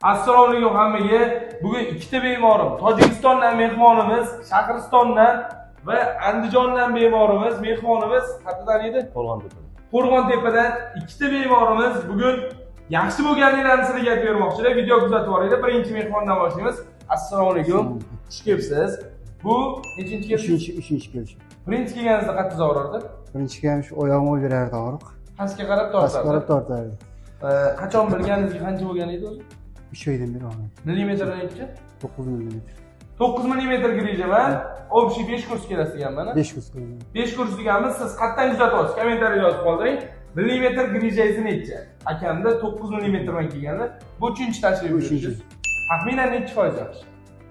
Assalomu alaykum hammaga. Bugun ikkita bemorim, Tojikistondan mehmonimiz, Shahristondan va Andijondan bemorimiz, mehmonimiz qayerdan edi? Qo'rg'ontepadan. Qo'rg'ontepadan ikkita bemorimiz bugun yaxshi bo'lganliklarini sizlarga aytib bermoqchilar. Video kuzatib boringlar. Birinchi mehmondan boshlaymiz. Assalomu alaykum. Xush kelibsiz. Bu nechinchi kelish? Uchinchi kelish. Birinchi kelganingizda qattiq og'rirdi? Birinchi kelganim shu oyog'im berardi og'riq. Pastga qarab tortardi. Pastga qarab tortardi. Qachon bilganingizga qancha bo'lgan edi o'zi? 3 oydan beri og'riydi. Millimetrdan necha? 9 millimetr. 9 millimetr grija bilan общий 5 kurs kelasiz degan mana. 5 kurs keladi. 5 kurs deganimiz siz qayerdan kuzatyapsiz? Kommentariy yozib qoldiring. Millimetr grijangiz necha? Akamda 9 millimetr bilan kelganda bu 3-chi tashrif buyurishingiz. Taxminan necha foiz yaxshi?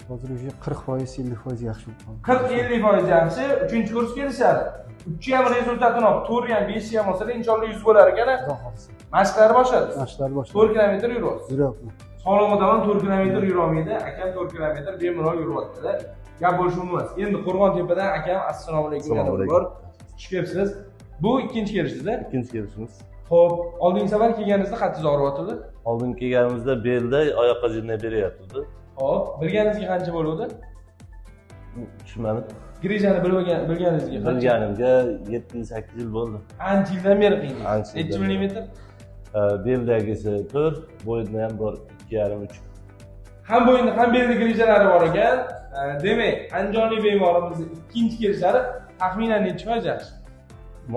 Hozir уже 40%, 50% yaxshi bo'lib qoldi. 40-50% yaxshi. 3-kurs kelishadi. 3 ham rezultatini olib, 4 ham, 5 ham olsa, inshaalloh 100 bo'lar ekan. Xudo xohlasa. Mashqlar boshladi. Mashqlar boshladi. 4 kilometr yurasiz. Yuryapman. Sog'lom odam ham 4 kilometr yurolmaydi. Akam 4 kilometr bemalol yuryaptilar. Gap bo'lishi mumkin emas. Endi Qo'rg'ontepadan akam assalomu alaykum yana bir bor. Xush kelibsiz. Bu ikkinchi kelishingiz-da? Ikkinchi kelishimiz. Xo'p, oldingi safar kelganingizda qattiq og'riyotdi? Oldin kelganimizda belda oyoqqa jinna beryapti. Xo'p, bilganingizga qancha bo'ldi? Tushunmadim. Grijani bilganingizga qancha? Bilganimga 7-8 yil bo'ldi. Ancha yildan beri qiynaysiz. Necha millimetr? Beldagisi 4, bo'yinda ham bor 2,5-3. Ham bo'yinda ham belda grijalari bor ekan. Demak, andijonlik bemorimizni ikkinchi kelishlari taxminan necha foiz yaxshi?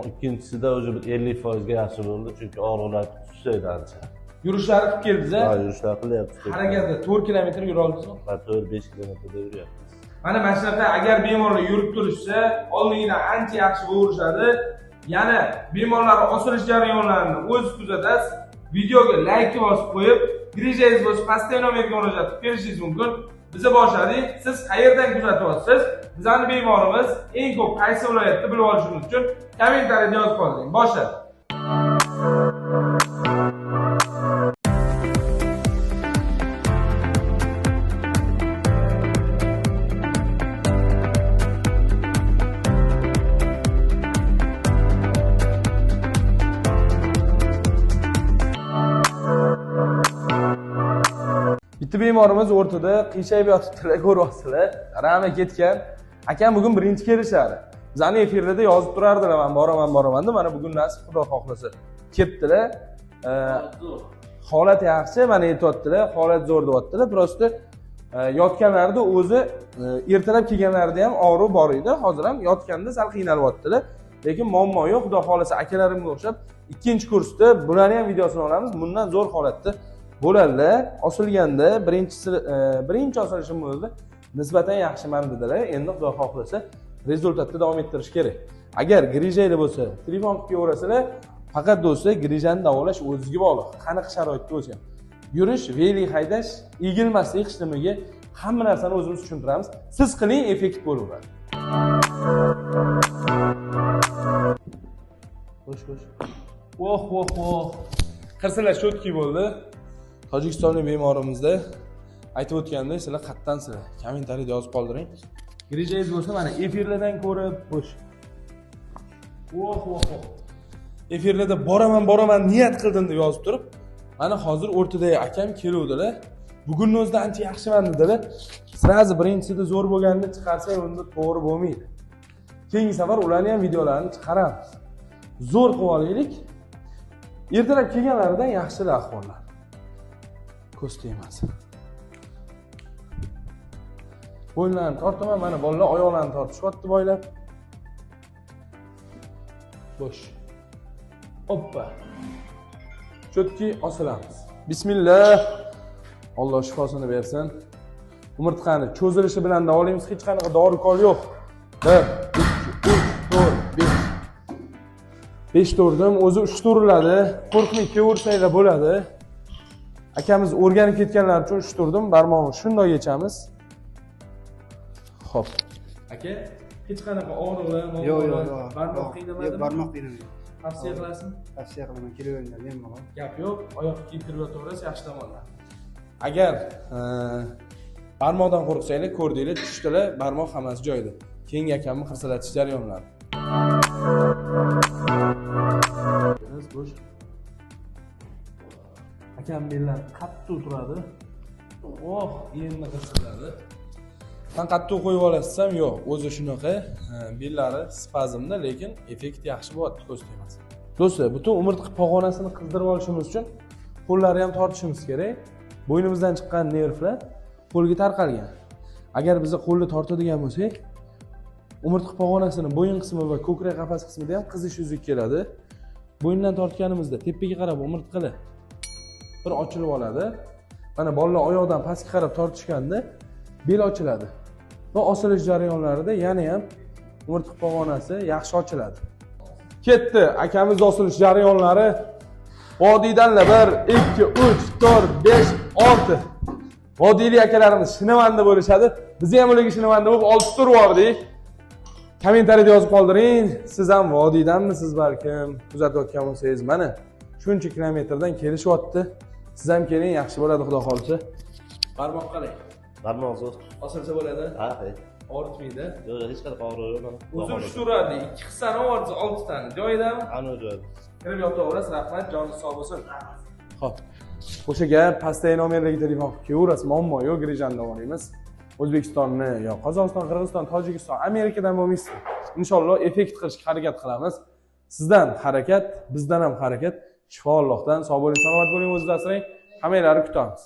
Ikkinchisida уже bir 50% ga yaxshi bo'ldi, chunki og'riqlar susaydi ancha. Yurishlari qilib keldingiz-a? Ha, yurishlar qilyapti. Harakatda 4 kilometr yura oldingizmi? Ha, 4-5 kilometrda yuryapmiz. Mana shunaqa agar bemorlar yurib turishsa, oldingidan ancha yaxshi bo'rishadi. Yana bemorlar osilish jarayonlarini o'z kuzatasiz. Videoga like bosib qo'yib, grijangiz bo'lsa pastdagi nomerga murojaat qilib kelishingiz mumkin. Biza boshladik. Siz qayerdan kuzatyapsiz? Bizning bemorimiz eng ko'p qaysi viloyatda bilib olishimiz uchun kommentariyada yozib qoldiring. Boshladik. Bitta bemorimiz o'rtada qiyshayib yotibdilar, ko'ryapsizlar. Rama ketgan. Akam bugun birinchi kelishlari. Bizning efirlarda yozib turardilar, men boraman, boraman deb. Mana bugun nasib, Xudo xohlasa kelibdilar. Holat yaxshi, mana aytyaptilar, holat zo'r deyaptilar. Prosta yotganlarida o'zi ertalab kelganlarida ham og'riq bor edi, hozir ham yotganda sal qiynalyaptilar. Lekin muammo yo'q, Xudo xohlasa akalarimga o'xshab ikkinchi kursda bularni ham videosini olamiz. Bundan zo'r holatda bo'ladilar. Osilganda birinchi osilishim o'zida nisbatan yaxshiman dedilar. Endi Xudo xohlasa rezultatni davom ettirish kerak. Agar grijayli bo'lsa, telefon qilib kelaverasizlar. Faqat do'stlar, grijani davolash o'zizga bog'liq. Qanaqa sharoitda bo'lsa ham. Yurish, veli haydash, egilmaslik hech nimaga, hamma narsani o'zimiz tushuntiramiz. Siz qiling, effekt bo'laveradi. Xo'sh, xo'sh. Oh, oh, oh. Qirsalar sho'tki bo'ldi. Tojikistonlik bemorimizda aytib o'tgandek, sizlar qayerdansizlar? Kommentariyada yozib qoldiring. Grijangiz bo'lsa, mana efirlardan ko'rib, xo'sh. Oh, oh, oh. Efirlarda boraman, boraman niyat qildim deb yozib turib, mana hozir o'rtadagi akam keluvdilar. Bugunning o'zida ancha yaxshiman dedilar. Srazi birinchisida zo'r bo'lganini chiqarsak, unda to'g'ri bo'lmaydi. Keyingi safar ularni ham videolarini chiqaramiz. Zo'r qilib olaylik. Ertalab kelganlaridan yaxshilar ahvollar. Ko'z tegmasin. Bo'yinlarini tortaman, mana bolalar oyoqlarini tortishyapti boylab. Bo'sh. Hoppa. Cho'tki osilamiz. Bismillah. Alloh shifosini bersin. Umurtqani cho'zilishi bilan davolaymiz, hech qanaqa dori-kol yo'q. 1 2 3 4 5. 5 to'rdim, o'zi 3 to'riladi. Qo'rqmay kelaversanglar bo'ladi. Akamiz o'rganib ketganlar uchun 3 turdim, barmog'ini shunday yechamiz. Xo'p. Aka, hech qanaqa og'riqlar, Yo'q, barmoq qiynamadimi? Yo'q, barmoq qiynamaydi. Tavsiya qilasizmi? Tavsiya qilaman, kelaveringlar bemalol. Gap yo'q, oyoq kiyib yotaverasiz, yaxshi tomonlar. Agar barmoqdan qo'rqsanglar, ko'rdinglar, tushdilar, barmoq hammasi joyida. Keyingi akamni qirsilatish jarayonlari. Bo'sh. Akam bellar qattiq turadi. Oh, endi qiziladi. San qattiq qo'yib olasiz, yo'q, o'zi shunaqa, bellari spazmda, lekin effekt yaxshi bo'lyapti, ko'z tegmasin. Do'stlar, butun umurtqa pog'onasini qizdirib olishimiz uchun qo'llarni ham tortishimiz kerak. Bo'ynimizdan chiqqan nervlar qo'lga tarqalgan. Agar biz qo'lni tortadigan bo'lsak, umurtqa pog'onasini bo'yin qismi va ko'krak qafas qismida ham qizish yuzaga keladi. Bo'yindan tortganimizda tepaga qarab umurtqalar bir ochilib oladi. Mana bolalar oyoqdan pastga qarab tortishganda bel ochiladi. Va osilish jarayonlarida yana ham umurtqa pog'onasi yaxshi ochiladi. Ketdi akamiz osilish jarayonlari. Vodiydanlar 1, 2, 3, 4, 5, 6. Vodiylik akalarimiz Shinavanda bo'lishadi. Biz ham ularga Shinavanda bo'lib 6 tur bordik. Kommentariyada yozib qoldiring. Siz ham vodiydanmisiz balkim kuzatayotgan bo'lsangiz, mana shuncha kilometrdan kelishyapti. Siz ham keling, yaxshi bo'ladi xudo xohlasa. Barmoq qalay? Barmoq zo'r. Osilsa bo'ladi. Ha, hey. Og'ritmaydi. Yo'q, hech qanaqa og'riq yo'q mana. O'zi 3 turadi, 2 hissani og'ritsa 6 tani. Joyidami? Ana joyida. Kirib yotaverasiz, rahmat, joningiz sog' bo'lsin. Xo'p. O'sha gap pastdagi nomerlarga telefon qilib kelaverasiz, muammo yo'q, grijani davolaymiz. O'zbekistonni yo Qozog'iston, Qirg'iziston, Tojikiston, Amerikadan bo'lmaysiz. Inshaalloh effekt qilishga harakat qilamiz. Sizdan harakat, bizdan ham harakat. Shifo Allohdan. Sog' bo'ling, salomat bo'ling, o'zingizni asrang. Hammanglarni kutamiz.